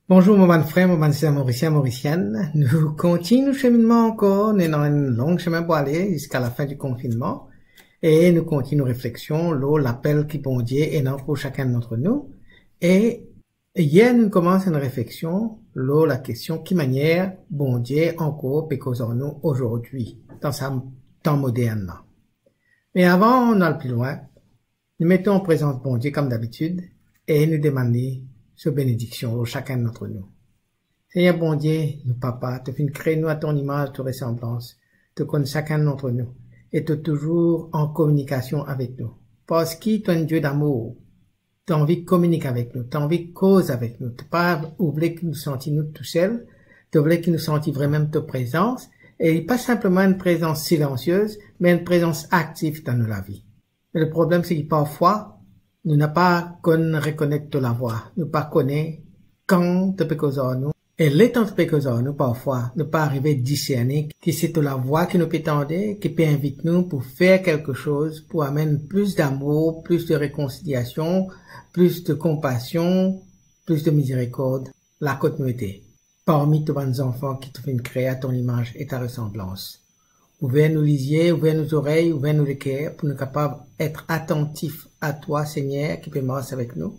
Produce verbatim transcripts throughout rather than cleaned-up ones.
Bonzour mo bann frer, mo bann ser, Morisien, Morisienn. Nou kontign nou seminnman ankor, nou ena enn long semin pou ale ziska lafin di konfinnman. E nou kontign nou refleksion lor lapel ki Bondie ena pou sakenn dantre nou. E yer nou koumans enn refleksion lor lakestion ki manier Bondie ankor pe koz ar nou azordi, dan sa tan modern la. Me avan nou al pli lwin, nou met nou an prezans Bondie kom dabitid e nou demann li so benediksion lor sakenn dantre nou. Segner Bondie, nou Papa, to finn kre nou a ton imaz, to resanblans. To konn sakenn dantre nou e to touzour an kominikasion avek nou. Parski to enn Die damour, to anvi kominik avek nou, to anvi koz avek nou. To pa ou vle ki nou santi nou tousel, to vle ki nou santi vremem to prezans. E li pa sinpleman enn prezans silansie, me enn prezans aktif dan nou lavi. Me le problem se ki parfwa nou napa konn rekonet to lavwa, nou pa kone kan to pe koz ar nou. E letan to pe koz ar nou, parfwa nou pa arive diserne ki se to lavwa ki nou pe tande, ki pe invit nou pou fer kelke soz, pou amenn plis damour, plis de rekonsiliasion, plis de konpasion, plis de mizerikord, la kot nou ete, parmi to bann zanfan ki to finn kre a ton imaz e ta resanblans. Ouver nou lizie, ouver nou zorey, ouver nou leker pou nou kapav et atantif a twa, Segner, ki pe mars avek nou.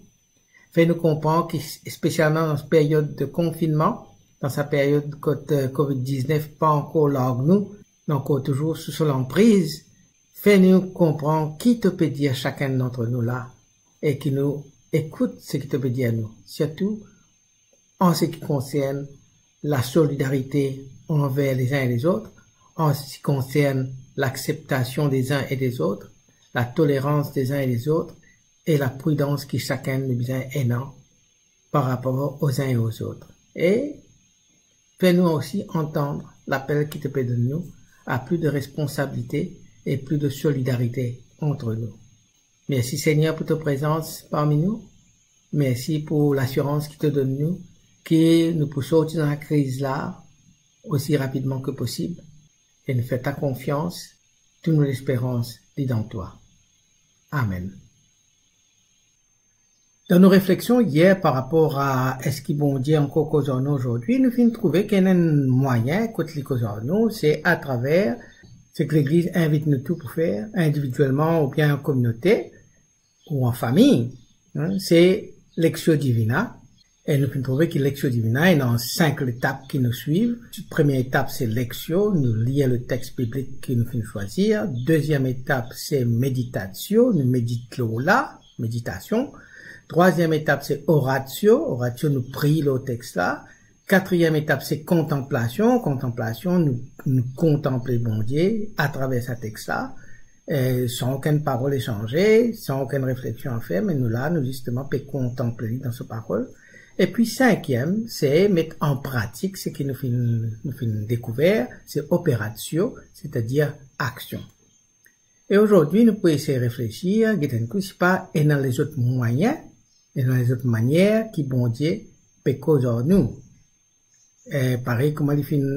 Fer nou konpran ki, spesialman dan sa period de konfinnman, dan sa period kot, eh, covid diznef pa ankor larg nou, me ankor touzour sou so lanpriz, fer nou konpran ki to pe dir sakenn dantre nou la, e ki nou ekout seki to pe dir nou, sirtou an seki konsern lasolidarite anver lezin e lezot, an seki konsern lakseptasion dezin e dezot, latolerans dezin e lezot, e lapridans ki sakenn nou bizin ena par rapor ozin e ozot. E fer nou osi antann lapel ki to pe donn nou a plis de responsabilite e plis de solidarite antre nou. Mersi, Segner, pou to prezans parmi nou. Mersi pou lasirans ki to donn nou, ki nou pou sorti dan lakriz la osi rapidman ki posib. E nou fer twa konfians, tou nou lesperans li dan twa. Amen. Dan nou refleksion yer par rapor a eski Bondie ankor koz ar nou azordi, nou finn trouve ki ena enn mwayin kot li koz ar nou, se atraver seki Legliz invit nou tou pou fer, individielman oubien an kominote, ou an fami, hein, se Lectio Divina. E nou finn trouve ki Lectio Divina ena sink letap ki nou swiv. Premie etap se Lectio, nou lir le text biblik ki nou finn swazir. Deziem etap se Meditatio, nou medit lor la, meditasion. Trwaziem etap se Oratio, Oratio nou priye lor text la. Katriem etap se Kontanplasion, Kontanplasion nou, nou kontanple Bondie atraver sa text la, eh, san okenn parol esanze, san okenn refleksion a fer, me nou la, nou zisteman pe kontanple li dan so parol. Epi sinkiem, se met an pratik seki nou finn, nou finn dekouver, se Operatio, setadir aksion. E azordi nou pou esey reflesir, get enn kou, si pa ena lezot mwayin, ena lezot manier ki Bondie pe koz ar nou. Eh, parey kouma li finn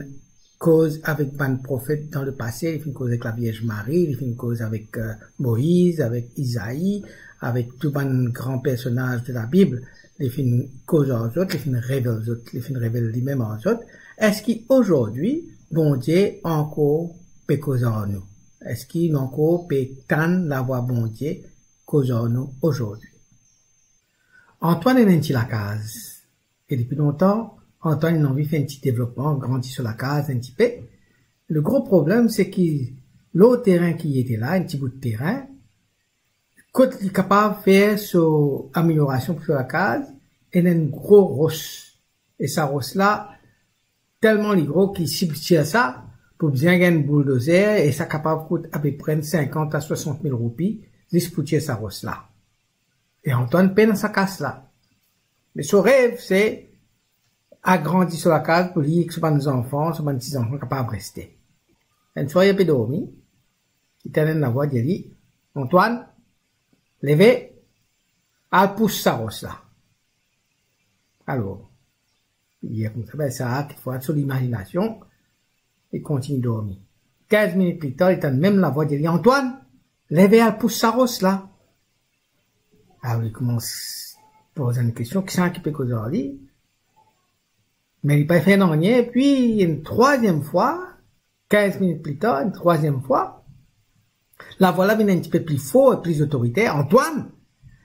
koz avek bann profet dan lepase, li finn koz avek Lavierz Marie, li finn koz avek, eh, Moiz, avek Izai, avek tou bann gran personaz de Labib, li finn koz ar zot, li finn revel zot, li finn revel limem ar zot. Eski azordi Bondie ankor pe koz ar nou? Eski nou ankor pe tann lavwa Bondie koz ar nou azordi? Antoine ena enn ti lakaz. E depi lontan, Antoine ena anvi fer enn ti devlopman, grandi so lakaz enn tipe. Le gro problem, se ki lor terin ki li ete la, enn ti bout terin, kot li kapav fer so ameliorasion pou so lakaz, ena enn gro ros. E sa ros la, telman li gro ki si pou tir sa, pou bizin gagn bouldozer, e sa kapav kout apepre enn sinkant a swasant mil roupi, zis pou tir sa ros la. E Antoine pena sa kas la. Me so rev, se agrandi so lakaz pou li ek so bann zanfan, so bann ti zanfan kapav reste. Enn swar li pe dormi, li tann enn lavwa dir li, "Antoine, leve, al pous sa ros la." Alor, li dir koumsa, be sa, kikfwa, so limazinasion, li kontign dormi. Kinz minit pli tar, li tann mem lavwa dir li, "Antoine, leve, al pous sa ros la." Alor, li koumans poz enn kestion, kisannla ki pe koz ar li? Me li pa fer nanye, epi enn trwaziem fwa, kinz minit pli tar, enn trwaziem fwa, lavwa la vinn enn tipe pli for e pli otoriter, "Antoine,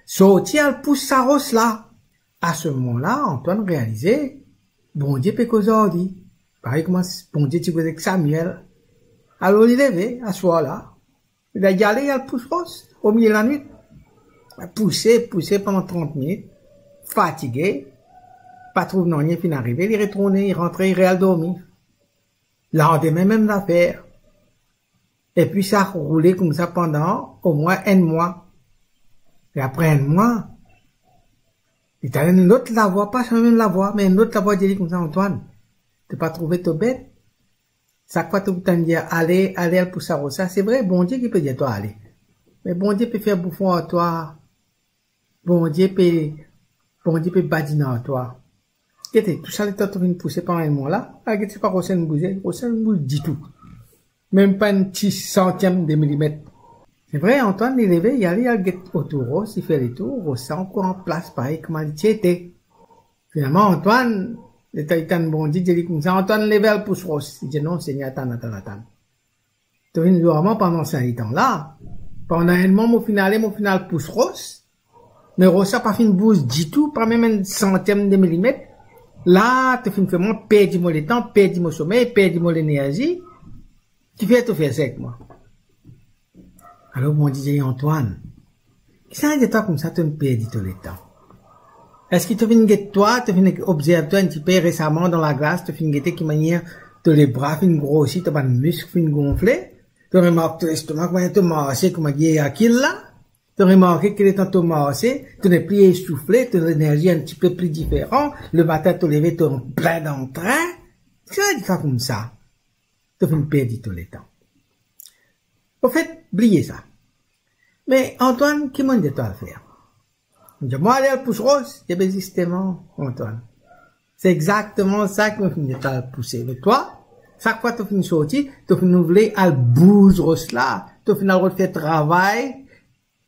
sorti al pous sa ros la." A se moman la, Antoine realize, Bondie pe koz ar li. Parey kouma Bondie ti koz ek Samuel. Alor li leve, aswar la, li ale, li al pous ros, omilie lanwit. Pouse, pouse pandan trant minit, fatige, pa trouv nanye finn arive, li retourne, li rantre, li real dormi. Landime, mem zafer. Epi sa roule koumsa pandan omwin enn mwa. E apre enn mwa, li tann enn lot lavwa, pa sa mem lavwa, me enn lot lavwa dir li koumsa, "Antoine, to pa trouve to bet? Sak fwa to tann dir, 'Ale, ale, al pous sa ros la,' se vre, Bondie ki pe dir twa ale. Me Bondie pe fer boufon ar twa. Bondie pe, Bondie pe badinn ar twa. Gete, tou sa letan to finn pouse pandan enn mwa la, al gete, se pa ros la inn bouze, ros la inn bouze ditou. Mem pa enn ti santiem de milimet." Se vre, Antoine, li leve, li ale, li al get otour ros, li fer letour, ros la ankor an plas, parey kouma li ti ete. Finalman, Antoine, letan li tann Bondie dir li koumsa, "Antoine, leve al pous ros." Li dir, "Non, Segner, atann, atann, atann. To finn zour ar mwa pandan sa letan la. Pandan enn mwa, mo finn ale, mo finn al pous ros. Me ros la pa finn bouz ditou, pa mem enn santiem de milimet. La, to finn fer mwa perdi mo letan, perdi mo somey, perdi mo lenerzi. Kifer to fer sa ek mwa?" Alor Bondie dir, "Antoine, kisannla dir twa koumsa to'nn perdi to letan? Eski to finn get twa, to finn obzerv twa enn tipe resaman dan laglas, to finn gete ki manier to lebra finn grosi, to bann misk finn gonfle? To remark to lestoma, ki manier to marse kouma Herkil la? To remarke ki letan to marse, to nepli esoufle, to lenerzi enn tipe pli diferan. Lematin to leve, to plin dan trin. Kisannla dir twa koumsa to finn perdi to letan? Anfet, bliye sa. Me Antoine, ki mo'nn dir twa al fer?" Li dir, "Mwa ale al pous ros." Ebe zisteman, Antoine, se exakteman sa ki mo finn dir twa al pouse. Me twa, sak fwa to finn sorti, to finn oule al bouz ros la, to finn al rod fer travay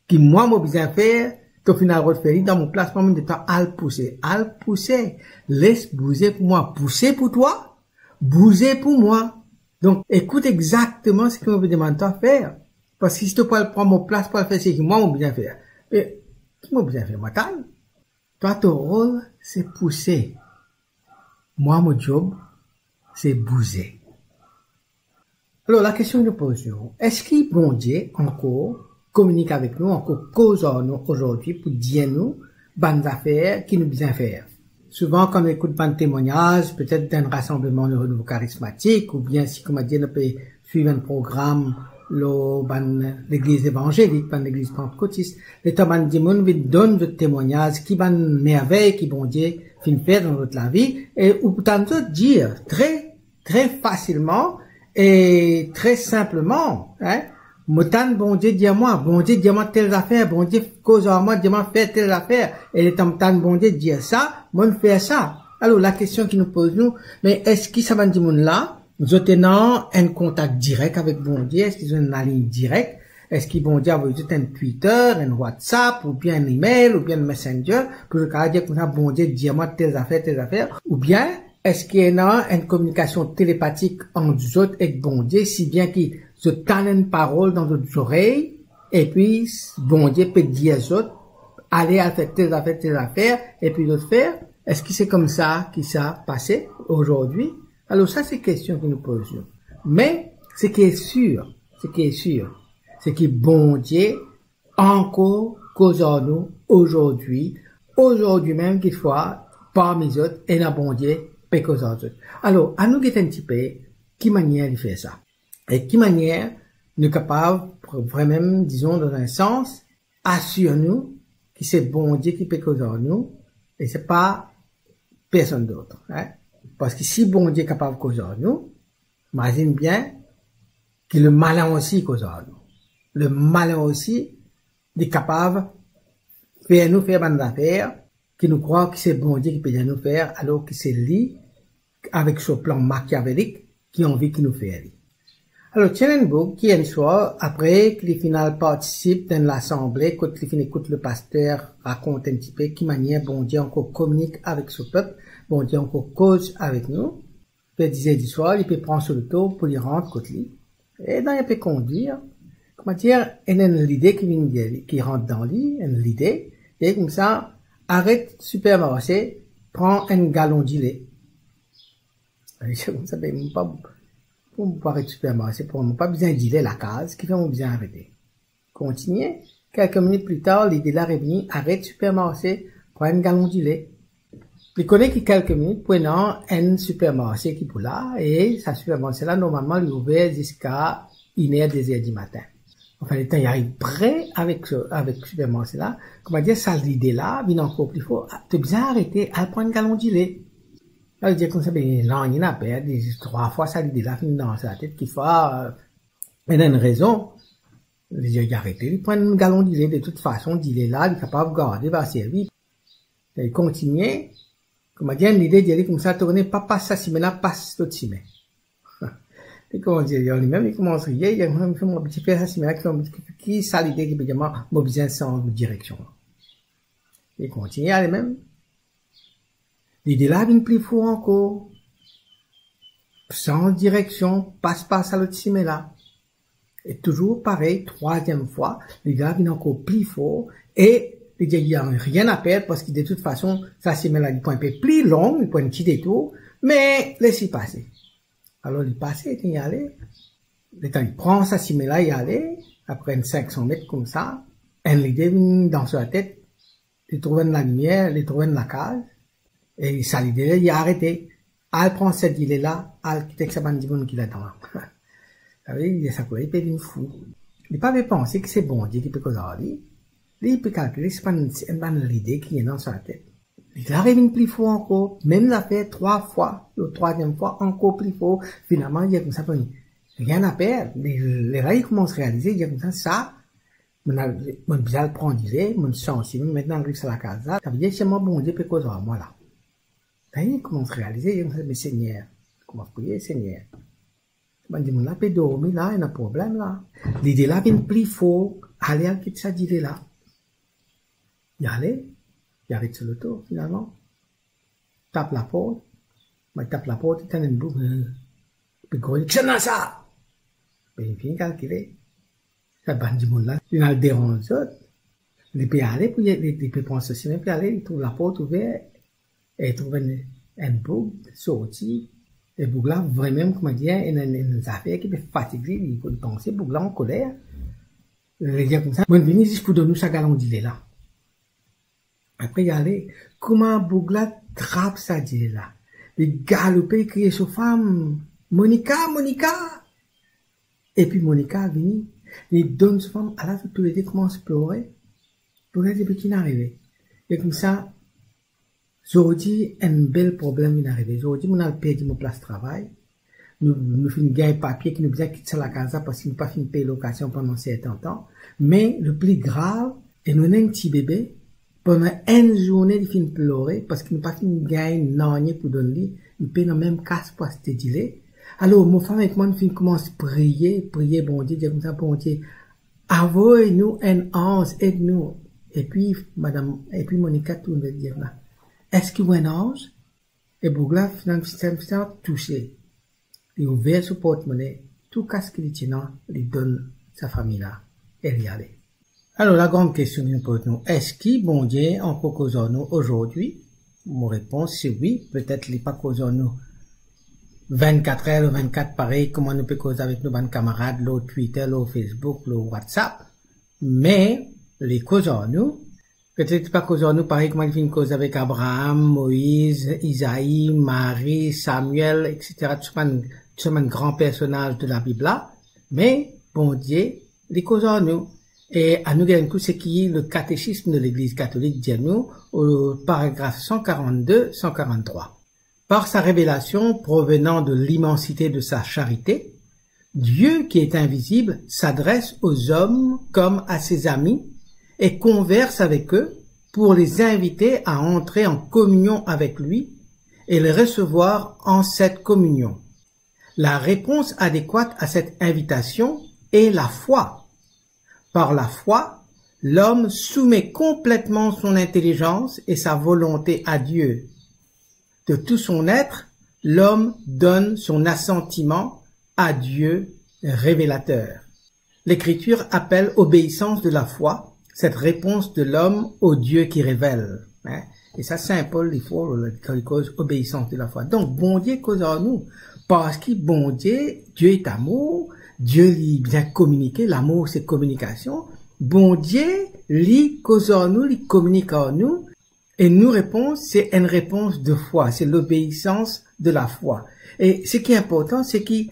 ki mwa mo bizin fer, to finn al rod fer li dan mo plas, mwa mo'nn dir twa al pouse. Al pouse, les bouze pou mwa, pouse pou twa, bouze pou mwa. Donk, ekout exakteman seki mo pe demann twa fer. Parski si to pou al pran mo plas pou al fer seki mwa mo bizin fer, me ki mo bizin fer, mwa tann. Twa, to rol, se pouse. Mwa, mo diob, se bouze. Alor, lakestion ki nou poz nou, eski Bondie ankor kominik avek nou, ankor koz ar nou azordi pou dir nou bann zafer ki nou bizin fer? Souvan, kan nou ekout bann temwagnaz, petet dan enn rasanbleman nou, nou karismatik, oubien si, koumadir, nou pe swiv enn program lor bann legliz evanzelik, bann legliz pantkotis, letan bann dimoun vinn donn zot temwagnaz ki bann mervey ki Bondie finn fer dan zot lavi, e ou pou tann zot dir tre, tre fasilman e tre sinpleman, hein, mo tann Bondie dir mwa, Bondie dir mwa tel zafer, Bondie koz ar mwa, dir mwa fer tel zafer, e letan mo tann Bondie dir sa, mo'nn fer sa. Alor, lakestion ki nou poz nou, me eski sa bann dimoun la, zot ena enn kontak direk avek Bondie? Eski zot ena enn lalinn direk? Eski Bondie avoy zot enn Twitter, enn WhatsApp, oubien enn email, oubien enn Messenger, pou zot kapav dir koumsa, Bondie dir mwa tel zafer, tel zafer? Oubien, eski ena enn kominikasion telepatik ant zot ek Bondie, si bien ki zot tann enn parol dan zot zorey, epi Bondie pe dir zot, ale al fer tel zafer, tel zafer, epi zot fer? Eski se koumsa ki sa pase azordi? Alor, sa se kestion ki nou poz nou. Me, seki sir, seki sir, seki Bondie ankor koz ar nou azordi, azordi mem, kikfwa, parmi zot, ena Bondie pe koz ar zot. Alor, anou get enn tipe ki manier li fer sa. E ki manier nou kapav vremem, dizon, dan enn sans, asir nou ki se Bondie ki pe koz ar nou e se pa personn dot, hein? Parski si Bondie kapav koz ar nou, mazinn bien ki lemalin osi koz ar nou. Lemalin osi, li kapav fer nou fer bann zafer ki nou krwar ki se Bondie ki pe dir nou fer, alor ki se li, avek so plan makiavelik, ki anvi ki nou fer li. Alor, Challenberg, ki enn swar, apre ki li finn al partisip dan enn lasanble kot li finn ekout lepaster rakont enn tipe ki manier Bondie ankor kominik avek so pep, Bondie ankor koz avek nou. Ver diz er diswar, li pe pran so loto pou li rant kot li. E dan li pe kondwir, koumadir, ena enn lide ki vinn dir li, ki rant dan li, enn lide, e koumsa, aret sipermarse, pran enn galon dile. Li dir koumsa, be, mo pa, pou mo aret sipermarse, pou mo pa bizin dile lakaz, kifer mo bizin arete. Kontinie, kelke minit pli tar, lide la revini, aret sipermarse, pran enn galon dile. Li kone ki kelke minit pou ena enn sipermarse ki pou la, e sa sipermarse la, normalman, li ouver ziska inn er, de zer dimatin. Anfin, letan li ariv pre avek, avek sipermarse la, koumadir, sa lide la vinn ankor pli for, to bizin arete, al pran enn galon dile. La, li dir koumsa, be, nanye a perd, li dir trwa fwa sa lide la finn dan so latet, ki fwa, ena enn rezon. Li dir, li arete, li pran enn galon dile, de tout fason, dile la, li kapav garde, va servi. Li kontinie, koumadir, enn lide dir li koumsa, tourne, pa pas sa sime la, pas lot sime. Li koumans dir, li mem, li koumans riye, li dir, mo, mo bizin fer sa sime la, ki, ki, ki sa lide ki pe dir mwa, mo bizin sanz direksion. Li kontinie ale mem. Lide la vinn pli for ankor. Sanz direksion, pas par sa lot sime la. E touzour parey, trwaziem fwa, lide la vinn ankor pli for, e li dir, nanye a perd, parski de tout fason, sa sime la, li pou enpe pli long, li pou enn ti detour, me les li pase. Alor, li pase, li ale. Letan li pran sa sime la, li ale, apre enn sink san met koumsa, enn lide vinn dan so latet, li trouv enn lalimier, li trouv enn lakaz, e sa lide, li arete, al pran sa dile la, al kit ek sa bann dimoun ki ladan la. Savedir, sa koumsa li pe vinn fou. Li pa pe panse ki se Bondie ki pe koz ar li. Li pe kalkile se bann, se bann lide ki ena dan so latet. Lide la revinn pli for ankor, mem zafer trwa fwa, lor trwaziem fwa, ankor pli for. Finalman, li dir koumsa, nanye a perd. Li, lerla li koumans realize, li dir koumsa, sa, mo, mo bizin al pran dile, mo sanse, mo mintnan ariv sa lakaz la, savedir se mwa Bondie pe koz ar mwa la. Sa li koumans realize, li dir koumsa, me Segner, koumans priye, Segner. Bann dimoun la pe dormi la, ena problem la. Lide la vinn pli for, ale al kit sa dile la. Li ale, li aret so loto, finalman. Tap laport, me tap laport, li tann enn boug, eh, pe grogn, "Kisannla sa?" Be, li finn kalkile. Sa bann dimoun la, li al deranz zot. Li pe ale pou li, li, li pe pran so sime pou li ale, li trouv laport ouver, e li trouv enn, enn boug sorti, e boug la vremem, koumadir, enn, enn, enn zafer ki pe fatig li, li, li panse boug la ankoler. Li dir koumsa, "Mo vini zis pou donn ou sa galon dile la." Apre li ale, kouma boug la trap sa dile la, li galoupe, li kriye so fam, "Monika, Monika!" Epi Monika vini, li donn so fam, ala zot toulede koumans plore. Boug la dir, "Be, ki finn arive?" E koumsa, zordi enn bel problem finn arive. Zordi mo al perdi mo plas travay. Nou, nou finn gagn papie ki nou bizin kit sa lakaz la parski nou pa finn pey lokasion pandan sertin tan. Me le pli grav, e nou ena enn ti bebe, pandan enn zourne li finn plore parski nou pa finn gagn nanye pou donn li, li pena mem kas pou aste dile. Alor, mo fam ek mwa, nou finn koumans priye, priye Bondie, dir koumsa, "Bondie, avoy nou enn anz, ed nou." Epi madam, epi Monika tourn, li dir la, "Eski ou enn anz?" E boug la finn, finn, finn touse. Li ouver so portmone, tou kas ki li ti ena, li donn sa fami la, e li ale. Alor, lagran kestion ki nou poz nou, eski Bondie ankor koz ar nou azordi? Mo repons se wi. Petet li pa koz ar nou vennkat er lor vennkat parey kouma nou pe koz avek nou bann kamarad lor Twitter, lor Facebook, lor WhatsApp, me li koz ar nou. Petet li pa koz ar nou parey kouma li finn koz avek Abraam, Moiz, Izai, Mari, Samuel, et cetera, tou sa bann, tou sa bann gran personaz de Labib la, me Bondie, li koz ar nou. E anou gagn enn kou seki le Catéchisme de l'Église catholique dir nou, o paragraf san karannde, san karanntrwa. Par sa révélation provenant de l'immensité de sa charité, Dieu qui est invisible s'adresse aux hommes comme à ses amis et converse avec eux pour les inviter à entrer en communion avec lui et les recevoir en cette communion. La réponse adéquate à cette invitation est la foi. Par la foi, l'homme soumet complètement son intelligence et sa volonté à Dieu. De tout son être, l'homme donne son assentiment à Dieu révélateur. L'Écriture appelle obéissance de la foi cette réponse de l'homme au Dieu qui révèle. Hein? E sa, Sin Pol, li fer, kan li koz obeisans de la foi. Donk, Bondie koz ar nou, parski Bondie, Dieu est amour, Dieu li bizin kominike, lamour se kominikasion. Bondie, li koz ar nou, li kominik ar nou, e nou repons, se enn repons de foi, se l'obéissance de la foi. E seki inportan, se ki,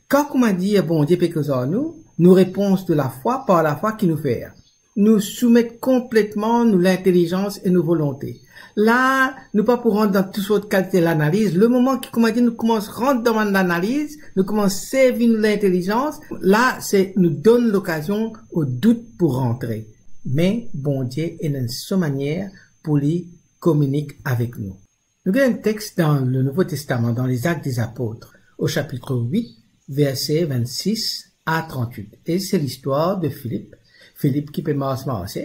kan koumadir Bondie pe koz ar nou, nou repons de la foi, par la foi ki nou fer. Nou soumet konpletman nou lintelizans e nou volonte. La, nou pa pou rant dan tou sort kalite lanaliz. Le moman ki, koumadir, nou koumans rant dan bann lanaliz, nou koumans servi nou lintelizans, la, se nou donn lokazion o dout pou rantre. Me Bondie ena so manier pou li kominik avek nou. Nou gagn enn text dan le Nouveau Testament, dans les Actes des Apôtres, au chapitre huit, verset vingt-six à trente-huit. E se listwar de Philippe. Philippe ki pe mars marse,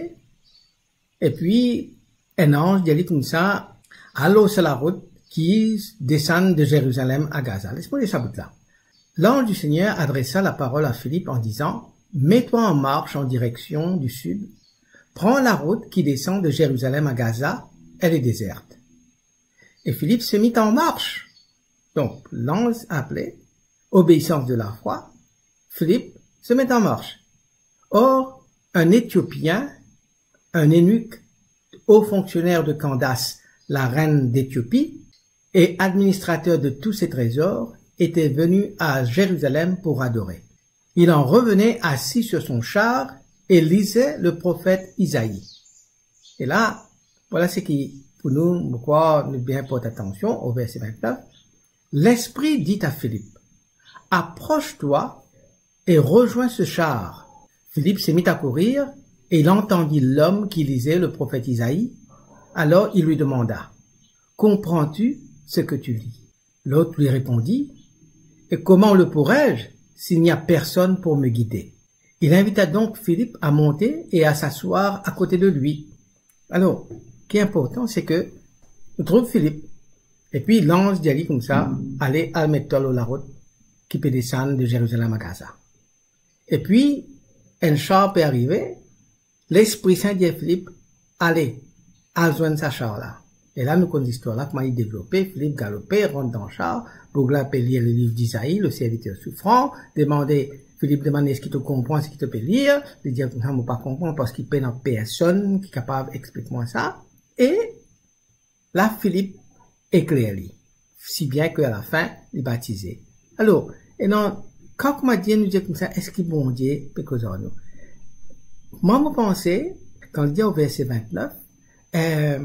epi enn anz dir li koumsa, "Al lor sa larout ki desann de Zerizalem a Gaza." Les mo lir sa bout la. L'ange du Seigneur adressa la parole à Philippe en disant, "Mets-toi en marche en direction du sud, prends la route qui descend de Jérusalem à Gaza, elle est déserte." Et Philippe se mit en marche. Donc, l'ange appelait, obéissance de la foi, Philippe se met en marche. Or, un Éthiopien, un eunuque, haut fonctionnaire de Candace, la reine d'Éthiopie, et administrateur de tous ses trésors, était venu à Jérusalem pour adorer. Il en revenait assis sur son char et lisait le prophète Isaïe. E la, vwala seki pou nou, mo krwar nou bien port atansion au verset vingt-neuf. L'Esprit dit à Philippe, "Approche-toi et rejoins ce char." Philippe se mit à courir et il entendit l'homme qui lisait le prophète Isaïe. Alors il lui demanda, "Comprends-tu ce que tu lis?" L'autre lui répondit, "Et comment le pourrais-je s'il n'y a personne pour me guider?" Il invita donc Philippe à monter et à s'asseoir à côté de lui. Alor, ki inportan, se ki nou trouv Philippe, epi lanz dir li koumsa, "Ale, al met twa lor larout ki pe desann de Zerizalem a Gaza." Epi, enn sar pe arive, Lespri Sin dir Filip, "Ale, al zwenn sa sar la." E la, nou konn listwar la, kouma li devlope, Filip galope, rant dan sar, boug la pe lir leliv Izai, le serviteur souffrant, demande, Filip demann, "Eski to konpran seki to pe lir?" Li dir koumsa, "Mo pa konpran, parski pena personn ki kapav explik mwa sa." E la, Filip ekler li, si bien ki alafin, li batize. Alor, ena, kan kouma dir, nou dir koumsa, eski Bondie pe koz ar nou? Mwa, mo panse, kan li dir o verse vintnef, eh,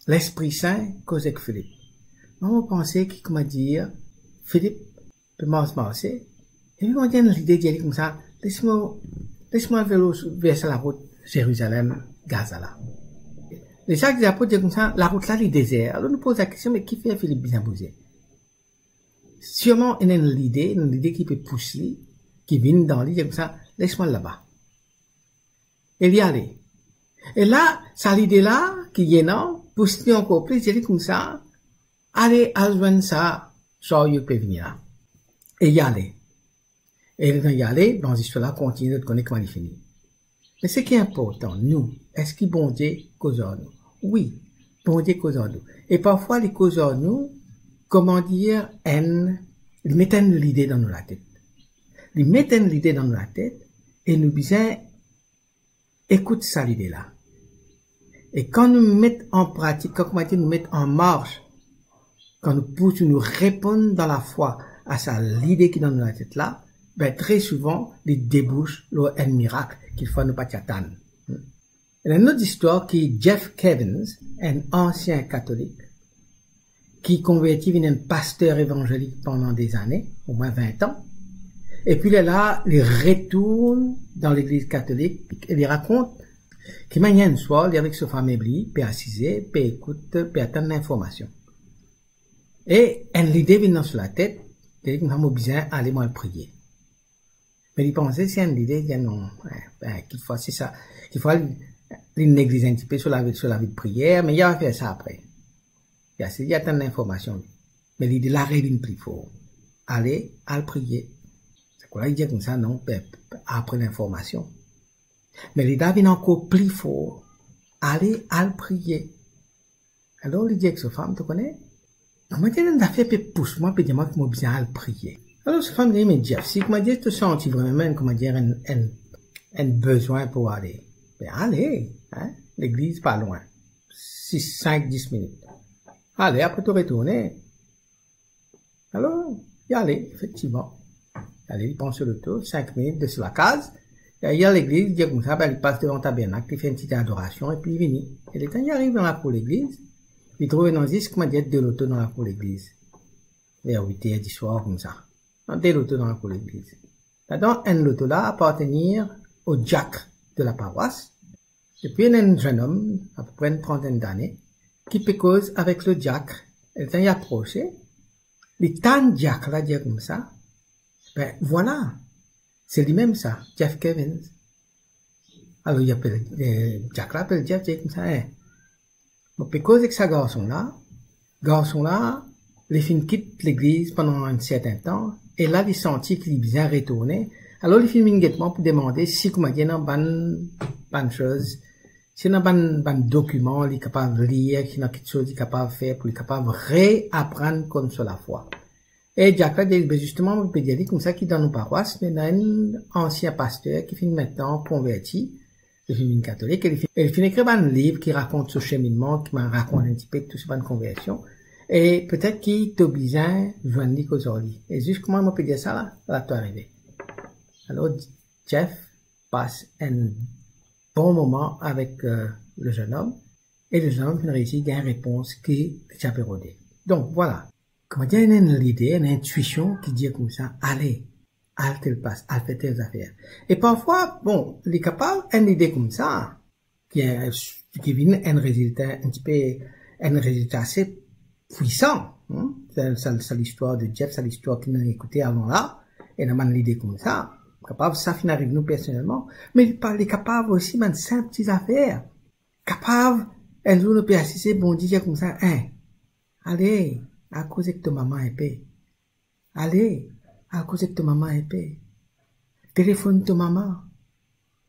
Lespri Sin koz ek Filip. Mwa, mo panse ki, kouma dir, Filip pe mars, marse, epi Bondie ena lide dir li koumsa, "Les mwa, les mwa al ver sa larout Zerizalem, Gaza la." Lezak Dezapot dir koumsa, "Larout la, li dezer." Alor, nou poz lakestion, "Me kifer Filip bizin bouze?" Sirman, ena enn lide, enn lide ki pe pous li, ki vinn dan li, dir koumsa, "Les mwa al laba." E li ale. E la, sa lide la, ki ena, pous li ankor plis, dir li koumsa, "Ale, al zwenn sa saryo ki pe vini la." E li ale. E letan li ale, bon, listwar la kontinie, nou kone kouma li fini. Me seki inportan, nou, eski Bondie koz ar nou? Wi, Bondie koz ar nou. E parfwa li koz ar nou, kouma dir, enn, li met enn lide dan nou latet. Li met enn lide dan nou latet, e nou bizin ekout sa lide la. E kan nou met an pratik, kan kouma dir nou met an mars, kan nou pous, nou reponn dan lafwa a sa lide ki dan nou latet la, be, tre souvan, li debous lor enn mirak ki parfwa nou pa ti atann. Ena enn lot istwar ki Jeff Cavins, enn ansien katolik, ki konverti, vinn enn paster evanzelik pandan dezane, omwin vin an. Epi lerla, li retourn dan legliz katolik e li rakont ki manier enn swar, li avek so fami li, pe asize, pe ekout, pe atann linformasion. E enn lide vinn dan so latet, li dir koumsa, "Mo bizin ale, mo al priye." Me li panse se enn lide, li dir, "Non, eh, eh, kikfwa se sa, kikfwa li, li negliz enn tipe so lavi, so lavi de priyer, me li ava fer sa apre." Li asize, li atann linformasion. Me lide la revinn pli for. Ale, al priye. Sa kouma li dir koumsa, non, pe, apre linformasion. Me lide la vinn ankor pli for. Ale, al priye. Alor, li dir ek so fam, to kone, kouma dir enn zafer pe pous mwa, pe dir mwa ki mo bizin al priye. Alor, so fam dir, me Jeff, si kouma dir to santi vremem, kouma dir enn, enn, enn bezwin pou ale, be ale, hein, legliz pa lwin, sis, sink, dis minit. Ale, apre to retourne. Alor, li ale, efektivman. Ale, li pran so loto, sink minit de so lakaz, li al legliz, dir koumsa, be, li pas devan tabernak, li fer enn ti adorasion, epi li vini. E letan li ariv dan lakour legliz, li trouv ena zis, kouma dir, de loto dan lakour legliz. Ver wit er diswar, koumsa. Ena de loto dan lakour legliz. Ladan enn loto la apartenir o diak de laparwas, epi ena enn zennom, apepre enn trantenn dane, ki pe koz avek le diak. E letan li aprose, li tann diak la dir koumsa, be, vwala, se limem sa, Jeff Cavins. Alor, li apel, eh, diak la apel Jeff, dir koumsa, eh, mo pe koz ek sa garson la. Garson la, li finn kit legliz pandan enn sertin tan, e la, li santi ki li bizin retourne. Alor, li finn vinn get mwa pou demande si kouma dir ena bann, bann soz, si ena bann, bann dokiman li kapav lir, si ena kiksoz li kapav fer pou li kapav reaprann konn so lafwa. E diak la dir, be, zisteman, mo pe dir li koumsa ki dan nou parwas, ena enn ansien paster ki finn mintnan konverti, li finn vinn katolik, e li finn, e li finn ekrir bann liv ki rakont so seminnman, ki rakont enn tipe tou so bann konversion, e petet ki to bizin zwenn li, koz ar li. E zis kouma mo pe dir sa la, la to arive. Alor, Jeff pas enn bon moman avek, eh, le zennom, e le zennom finn reisi gagn repons ki li ti pe rode. Donk, vwala. Kouma dir, ena enn lide, enn intwision ki dir koumsa, ale, al tel plas, al fer tel zafer. E parfwa, bon, li kapav enn lide koumsa, ki, ki vinn enn rezilta, enn tipe, enn rezilta ase pwisan, hmm? Sa, sa, sa listwar de Jeff, sa listwar ki nou ekoute avan la, ena bann lide koumsa. Kapav sa finn ariv nou personelman, me li pa, li kapav osi bann sinp ti zafer. Kapav, enn zour nou pe asize, Bondie dir koumsa, eh, ale, al koz ek to mama inpe. Ale, al koz ek to mama inpe. Telefonn to mama.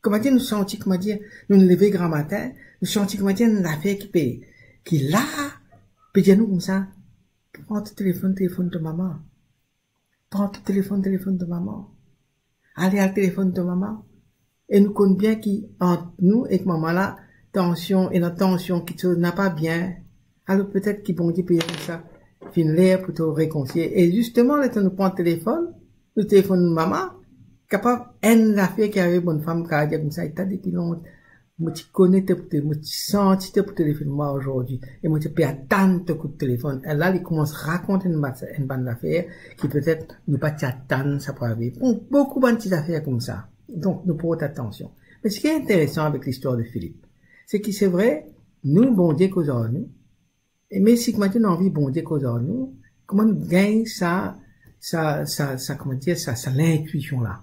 Kouma dir nou santi, kouma dir, nou leve gramatin, nou santi kouma dir enn zafer ki pe, ki la, pe dir nou koumsa, pran to telefonn, telefonn to mama. Pran to telefonn, telefonn to mama. Ale, al telefonn to mama. E nou konn bien ki ant nou ek mama la, tansion, ena tansion, kiksoz napa bien. Alor petet ki Bondie pe dir koumsa, finn ler pou to rekonsilie. E zisteman, letan nou pran telefonn, nou telefonn mama, kapav enn zafer ki arive bann fam, kapav dir koumsa, eta depi lontan, mo ti kone to pou te-, mo ti santi to pou telefonn mwa azordi, e mo ti pe atann to kout telefonn. E la, li koumans rakont enn bann, enn bann zafer ki petet nou pa ti atann sa pou arive. Bon, boukou bann ti zafer koumsa. Donk, nou port atansion. Me seki interesan avek listwar de Filip, se ki se vre, nou, Bondie koz ar nou, e me si kouma dir nou anvi Bondie koz ar nou, kouma nou gagn sa, sa, sa, sa, kouma dir, sa, sa lintwision la,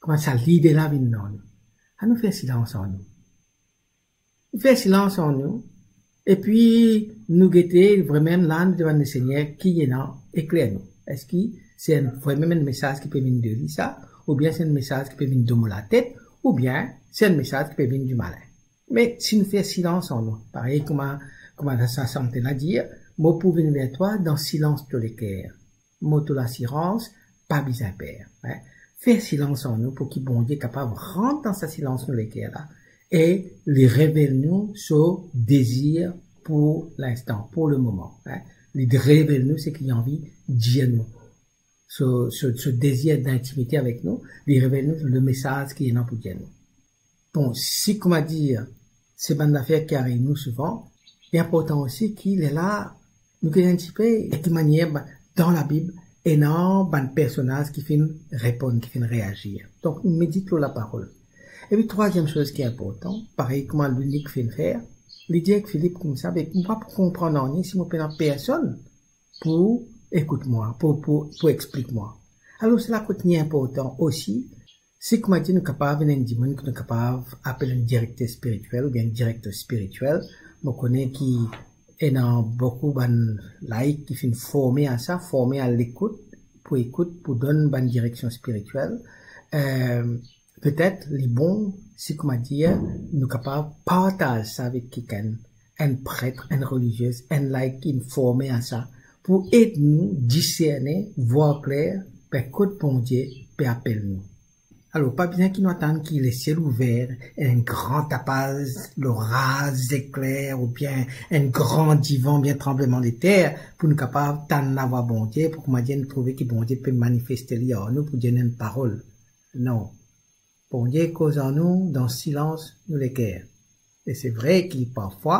kouma sa lide la vinn dan nou. Anou fer silans ar nou. Nou fer silans ar nou, epi nou gete vremem la, nou demann Lesegner ki ena, ekler nou. Eski se enn, vremem enn mesaz ki pe vinn de li sa, oubien se enn mesaz ki pe vinn de mo latet, oubien se enn mesaz ki pe vinn dimalin. Me si nou fer silans ar nou, parey kouma, kouma sa, sa sante la dir, mo pou vinn ver twa dan silans to leker. Mo to lasirans, pa bizin per, hein. Fer silans ar nou pou ki Bondie kapav rant dan sa silans nou leker la, e li revel nou so dezir pou linstan, pou lemoman, hein. Li revel nou seki li anvi dir nou. So, so, so dezir dintimite avek nou, li revel nou lemesaz ki ena pou dir nou. Bon, si, kouma dir, se bann zafer ki ariv nou souvan, li inportan osi ki lerla nou gete enn tipe ki manier ba-, dan Labib, ena bann personaz ki finn reponn, ki finn reazir. Donk, nou medit lor laparol. Epi, trwaziem soz ki inportan, parey kouma Lunik finn fer, li dir ek Filip koumsa, be, mo pa pou konpran nanye si mo pena personn pou ekout mwa, pou, pou, pou explik mwa. Alor, se la kot li inportan osi, si, kouma dir, nou kapav ena enn dimoun ki nou kapav apel enn direkter spiritiel oubien enn direkter spiritiel. Mo kone ki Ena boukou bann laik ki finn forme a sa, forme a lekout, pou ekout, pou donn bann direksion spiritiel. Eh, petet li bon si, kouma dir, nou kapav partaz sa avek kikenn, enn pret, enn relizie, enn laik ki forme a sa, pou ed nou diserne, vwar kler, be kot Bondie pe apel nou. Alor, pa bizin ki nou atann ki lesiel ouver, enn gran tapaz, loraz, zekler, oubien enn gran divan, oubien tranblemandeter, pou nou kapav tann lavwa Bondie, pou kouma dir nou trouve ki Bondie pe manifeste li ar nou, pou dir enn parol. Non. Bondie koz ar nou dan silans nou leker. E se vre ki parfwa,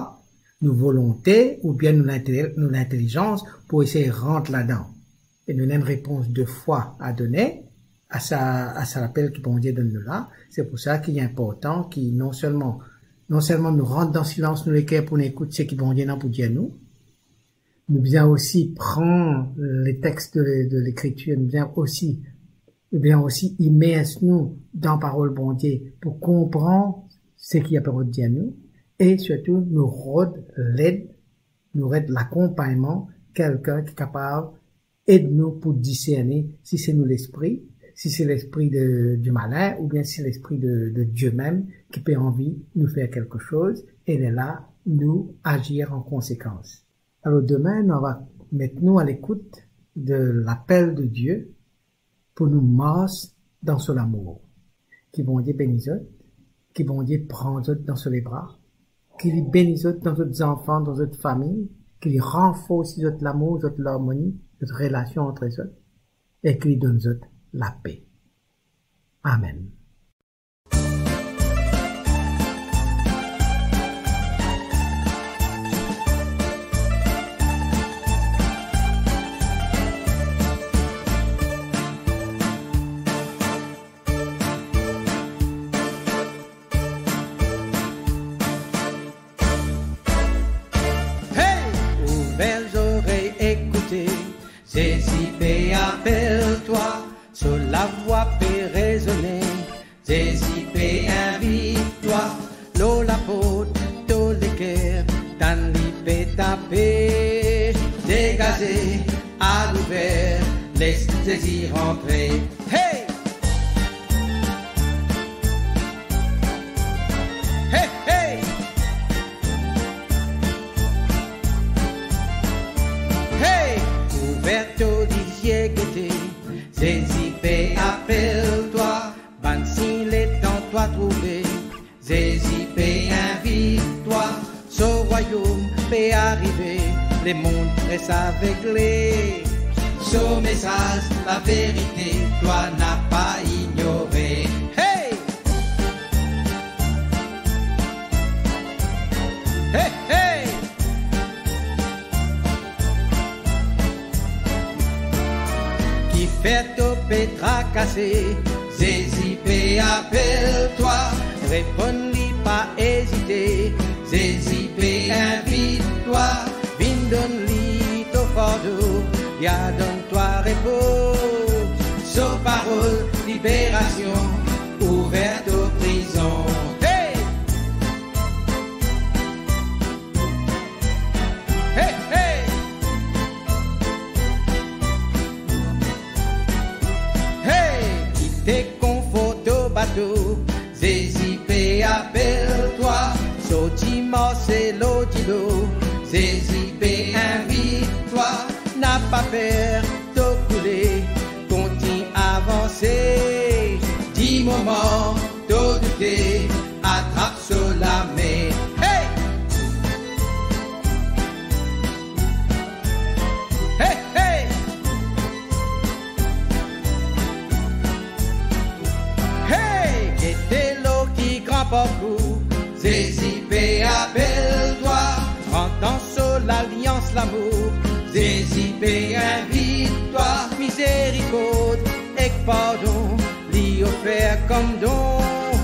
nou volonte oubien nou linte-, nou lintelizans pou esey rant ladan. E nou ena enn repons de fwa a done a sa, a sa lapel ki Bondie donn nou la. Se pou sa ki li inportan ki non selman, non selman nou rant dan silans nou leker pou nou ekout seki Bondie ena pou dir nou, nou bizin osi pran le text de, de Lekritir, nou bizin osi, nou bizin osi imers nou dan parol Bondie pou konpran seki li pe dir nou, e sirtou nou rod led, nou rod lakonpagnman, kelkenn ki kapav ed nou pou diserne si se nou lespri, si se lespri de, du malin, oubien si se lespri de, de Die mem ki pe anvi nou fer kelke soz, e lerla nou azir an konsekans. Alor, demin, nou ava met nou a lekout de lapel de Die pou nou mars dan so lamour. Ki Bondie beni zot, ki Bondie pran zot dan so lebra, ki li beni zot dan zot zanfan, dan zot fami, ki li ranforsi zot lamour, zot larmoni, zot relasion antre zot, e ki li donn zot lape. Amen. Hey! Ouver zorey, ekoute, Zezi pe apel twa, so lavwa pe rezone, Zezi pe invit twa, lor laport to leker, tann li pe tape, degaze, al ouver, les Zezi rantre. Hey! Hey, hey! Hey! Ouver to lizie, gete, Zezi pe apel twa, bann sign letan twa trouve, Zezi pe invit twa, so rwayom pe arive, lemond res avegle. So mesaz, laverite, twa napa ignore. Hey! Hey, hey! Kifer to pe trakase? Zezi pe apel twa, reponn li, pa ezite. Zezi pe invit twa, vinn donn li to fardo, li a donn twa repo. So parol liberasion, ouver to prizon. Hey! Hey, hey! Hey, kite konfor to bato, Zezi pe apel twa, sorti marse lor dilo. Zezi pe invit twa, napa per to koule, kontign avanse. Dimoman to doute, atrap so lame. Hey! Hey, hey! Hey, gete lor ki gran parkour, Zezi pe apel twa, pran dan so lalians lamour. Zezi pe invit twa, mizerikord ek pardon, li ofer kom don.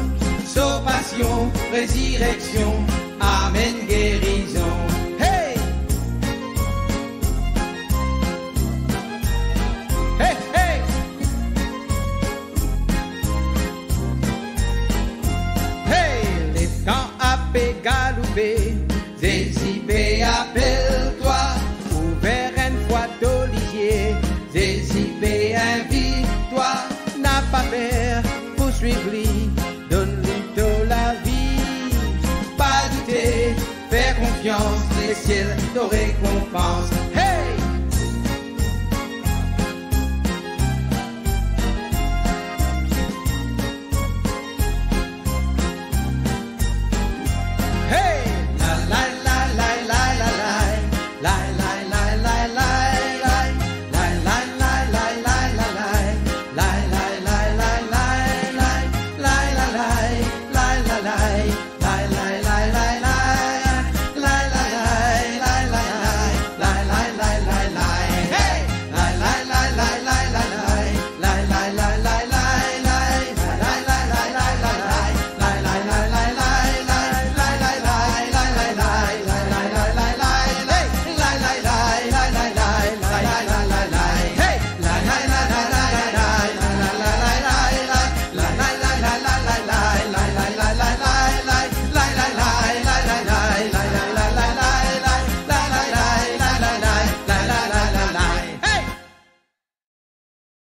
So pasion, rezireksion, amenn gerizon. Hey! Hey, hey! Hey, letan ape galoupe, Zezi Pe apel twa, ouver enn fwa to lizie. Zezi pe invit twa, napa per, pou swiv li, donn li to lavi. Pa doute, fer konfians, lesiel to rekonpans.